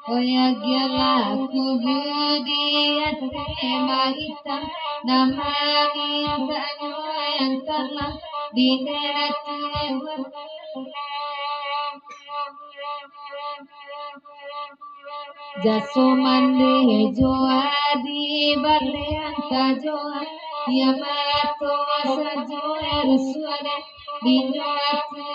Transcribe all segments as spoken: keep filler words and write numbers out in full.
Oya gialah kubudi ati maitam, nama mintanyo yang talah di daerah Jaso mande jo adi balean tajoa, ia mato sajo rusuah deh dinyo ati.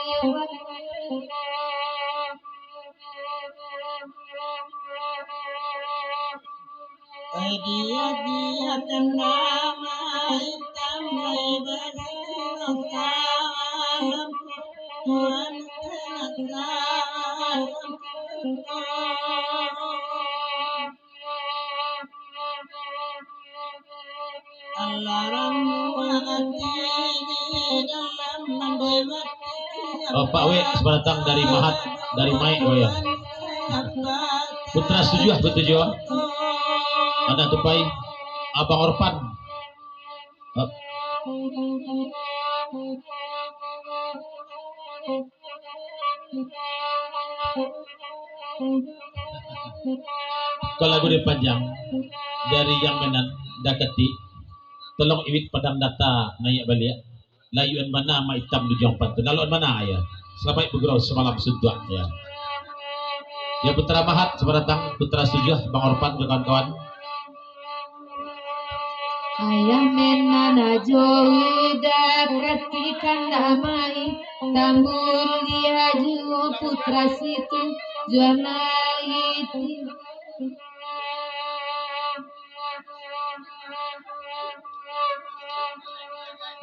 Oh, Pak Wek, selamat datang dari Mahat, dari Maek, oh ya. Putra Sujuah, betujuh. Anak Tupai, Abang Orpan. Kalau lagu dia panjang, dari yang menan dakati, tolong iwit padang data naiak baliak. Layuan mana Mak Itam di Jong Pantun? Laluan mana, ya? Salamaik bagurau samalam suntuak, ya. Ya, Putra Mahat, selamat datang. Putra Sujuah, Bang Orpan, kawan-kawan. Ayah menan ajo udah katikan damai, tambun dia juo putra situ, juana itu.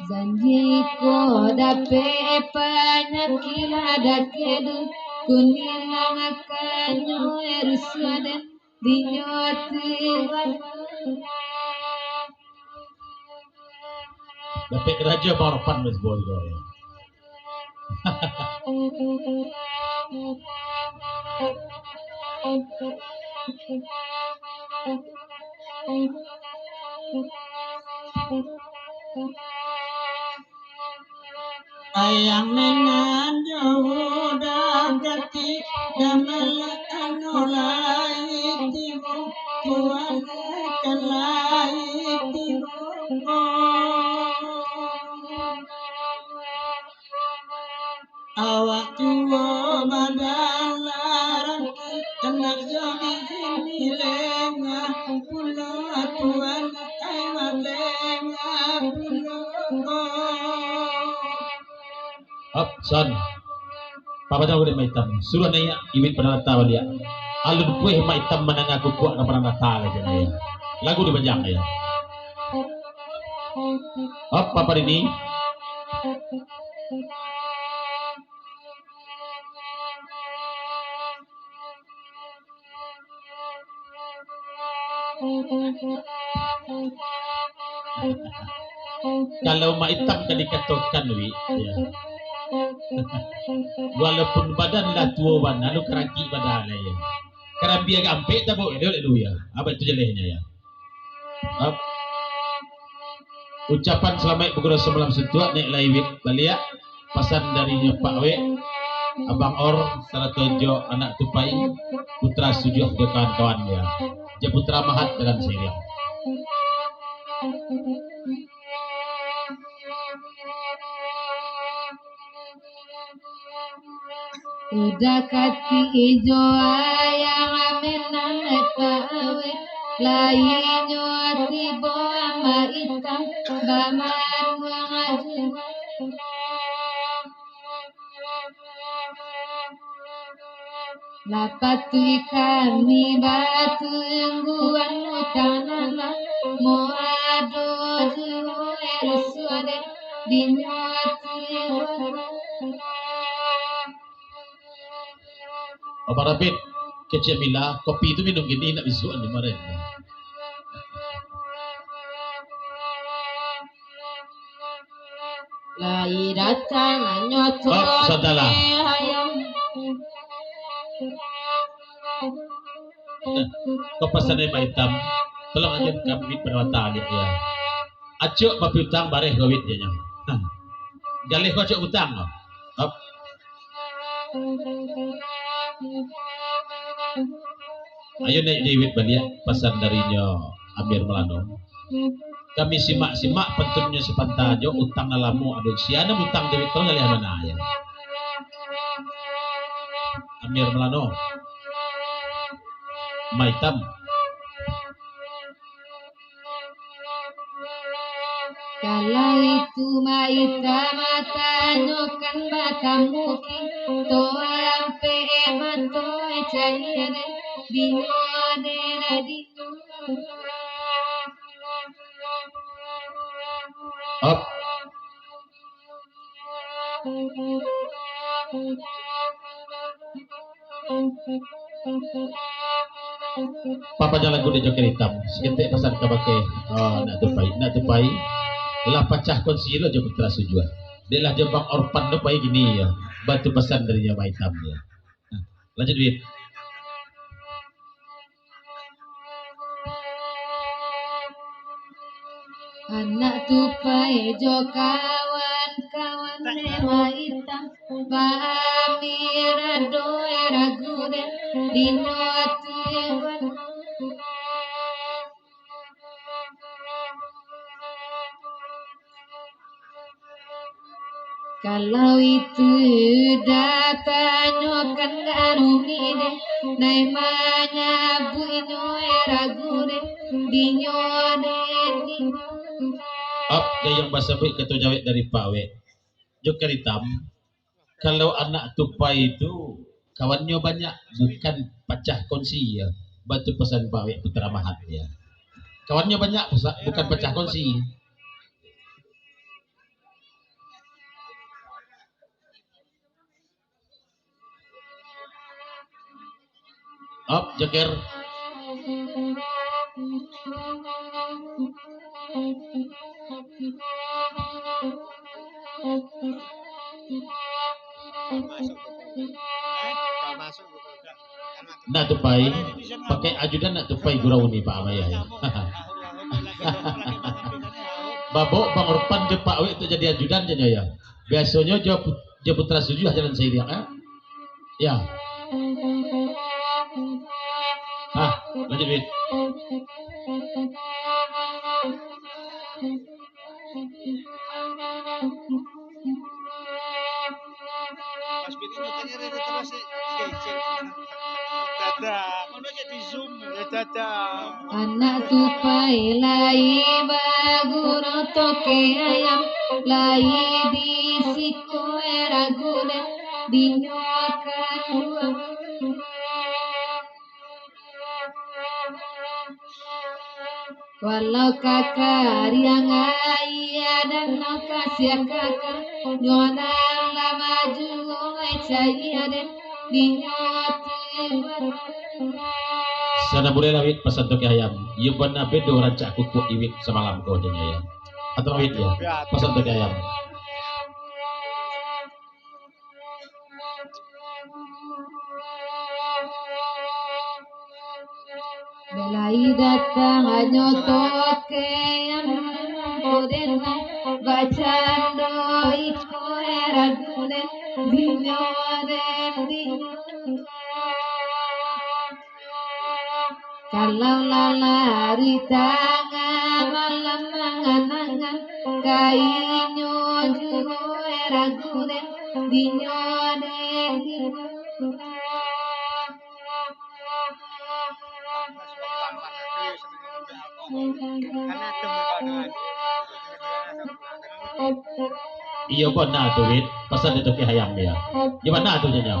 Janji ko dapek panyakik lah dakedu, kuning angakannyo erusuaden dinyo tiwak. Dapek karajo Bang Orpan, Mas Boy, ko, ya. Ayah menan jo udah kati, dan malah anu lai tibo, tuan kan lai tibo. Awak tuo badan larang, anak jo bini lengah pulo, tuan ai malengah pulo. Hop, son. Papa tahu dek Mak Itam. Suruah naiak iwit padang data baliak. Alun pueh Mak Itam mandanga kukuak ka padang data lai, jan naiak. Lagu dipanjang, ya. Hop, Papa Dini. Kalau Mak Itam ka dikatokan, Wi, ya. Walaupun badan lah tuo bana, lu karangkik badan lah, ya. Karambia gampek tabok, ya, dek lu, ya. Abah tu jelehnyo, ya. Ap-, ucapan salamaik bagurau samalam suntuak, naiak lai iwit baliak. Pasan dari nyo Pak Wek, Abang Or, sarato jo anak Tupai, Putra Sujuah jo kawan-kawan dia. Jo Putra Mahat dalam siriang. Udah kati ijo ayah amin Lainyo tibo maitam bamanuang juo. Lah patuik kami batungguan utang nan lah, mo ado juo raso den dinyo tu. Abang Rabit, kecek Mila, kopi tu minum kini, nak bisuak ni kemarin. Lai datang nyoto. Oh, sudahlah. Ko pasan dari Maitam, tolong aja kami perawatan dia, ya. Acok bapiutang bareh gawit dia nyo. Nah. Galeh ko acok utang ko. Hop. Ayo naik diwit baliak pasan darinyo Amir Melano. Kami simak-simak pantunnyo sapanta jo utang nan lamo ado. Sia nan utang diwit tu galeh mana ya? Amir Melano. Maitam. Kalau itu maita matanyo kan batamu kito, ampek mato cahia dinyo de dinyo. Up. Papanjang lagu dek Joker Itam. Saketek pasan kabake, ah, nak tupai, nak tupai. Lah pacah konsi lo jo Putra Sujuah. Dek lah jo Bang Orpan tupai kini yo. Bantu pasan dari Nyawa Itam yo. Nah, lanjut, Win. Anak tupai jo kawan-kawan Nyawa Itam, bamira doe ragu den dinyo tu. Kalau itu datanyo kan garumi den, nai manyabuiknyo ragu den dinyo den dinyo. Ap, jan basabuik kato jawek dari Pak Wek. Joker Itam, kalau anak tupai tu kawannyo banyak, bukan pacah konsi ya. Batu pasan Pak Wek Putra Mahat ya. Kawannyo banyak, bukan pacah konsi. Op, Joker. Nak tupai, pakai ajudan nak tupai gurau ni, Pak Amayah, ya. Babok Bang Orpan jo Pak Wek tu jadi ajudan je, ya. Biasonyo jo put-, jo Putra Sujuah jalan sairiang, ha? Ya. Ah, lanjut, Win. Anak tupai lai bagurau toke ayam, lai di siko ragu den dinyo kaduo. Walau kakariang aia dan kasiah kaka, nyo nan lah maju cahia den dinyo tu. Sana bulai lawit pasan toke ayam. Iyo bana bedo rancak kukuak iwik samalam ko janyo ayam. Atau lawit yo. Pasan toke ayam. Belai datang hanyo toke yang koden bacando iko ragu den dinyo den dinyo. Kalau lah lari tangah malam manganangan, kainyo juo ragu den dinyo den dinyo. Iyo bana tu, Wit. Pasan di tokeh ayam dia. Di mana tu, Nyonya?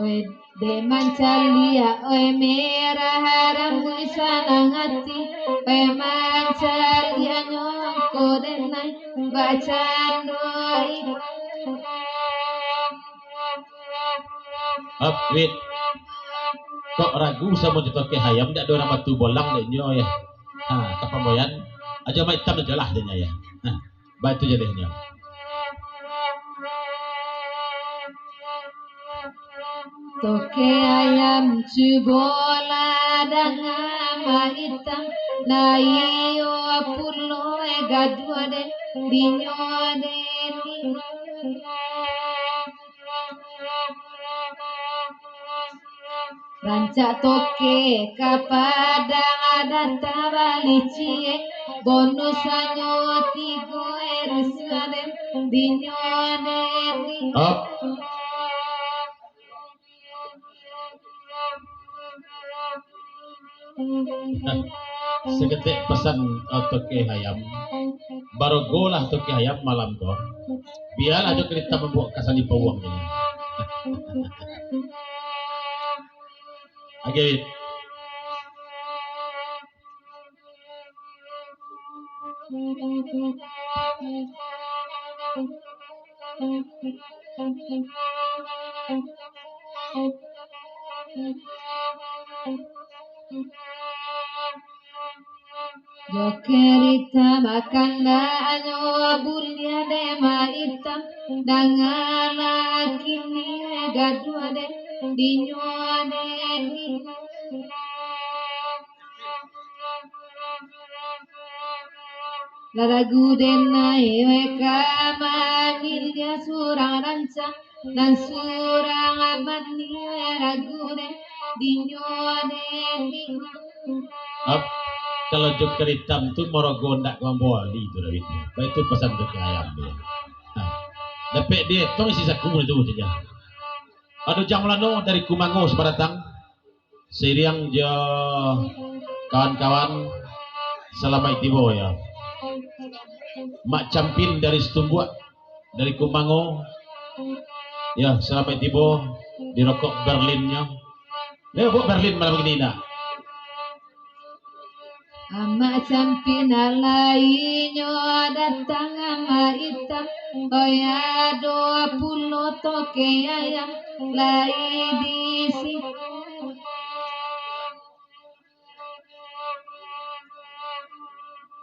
Oi, dek mancaliak, oi, merah rambuik sanang ati, oi, mancaliaknyo ko denai bacando itu. Hap, Wit. Kok ragu samo jo tokeh ayam, dak ado urang batu bolang dek nyo, ya? Ha, kapamboyan. Ajo Amak Itam ajo lah, dek nyo, ya. Ha. Baitu jaleh nyo. Tokeh ayam, cubolah danga Amak Itam, lai iyo pulo gaduah den dinyo den. Rancak tokeh ka Padang, datang balicik, bonus hanyo tigo eri saden dinyo neni. Up. Nah, saketek pasan, eh, tokeh ayam. Barogolah tokeh ayam malam ko. Bialah jo kerita mambuek kasan di pauang ni. Oke. Jo kerita bakandaknyo buliah dek Amak Itam, dangalah kini gaduah den dinyo den. Lah lagu den naiak ka manilia surang rancak, nan surang manilia lagu den dinyo den. Ap, kalau jo keritam tu marogo ndak ka mambali tu, Dawid. Baitu pasan tu ka ayam dia. Nah, dapek dia tong isi saku tu saja. Ado Jang Mulano dari Kumango sabatang. Siriang jo kawan-kawan, salamaik tibo, ya. Mak Campin dari Situmbuak, dari Kumango, ya, salamaik tibo di rokok Berlinnyo. Ya, buek Berlin malam kini, nak. Amak Campin alai nyo datang, Amak Itam, oi, ado pulo tokeh ayam lai di sinan.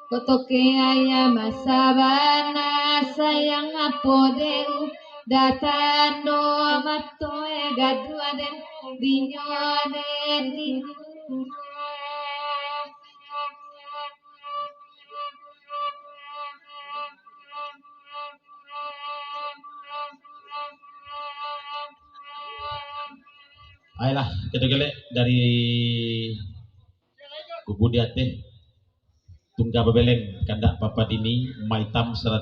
Ko tokeh ayam sabana sayang apo dek u, datang do mato e gaduah den dinyo den di. Ayolah, kito galek dari kubu di ateh. Tungga babeleng, kandak papa dini, maitam sarato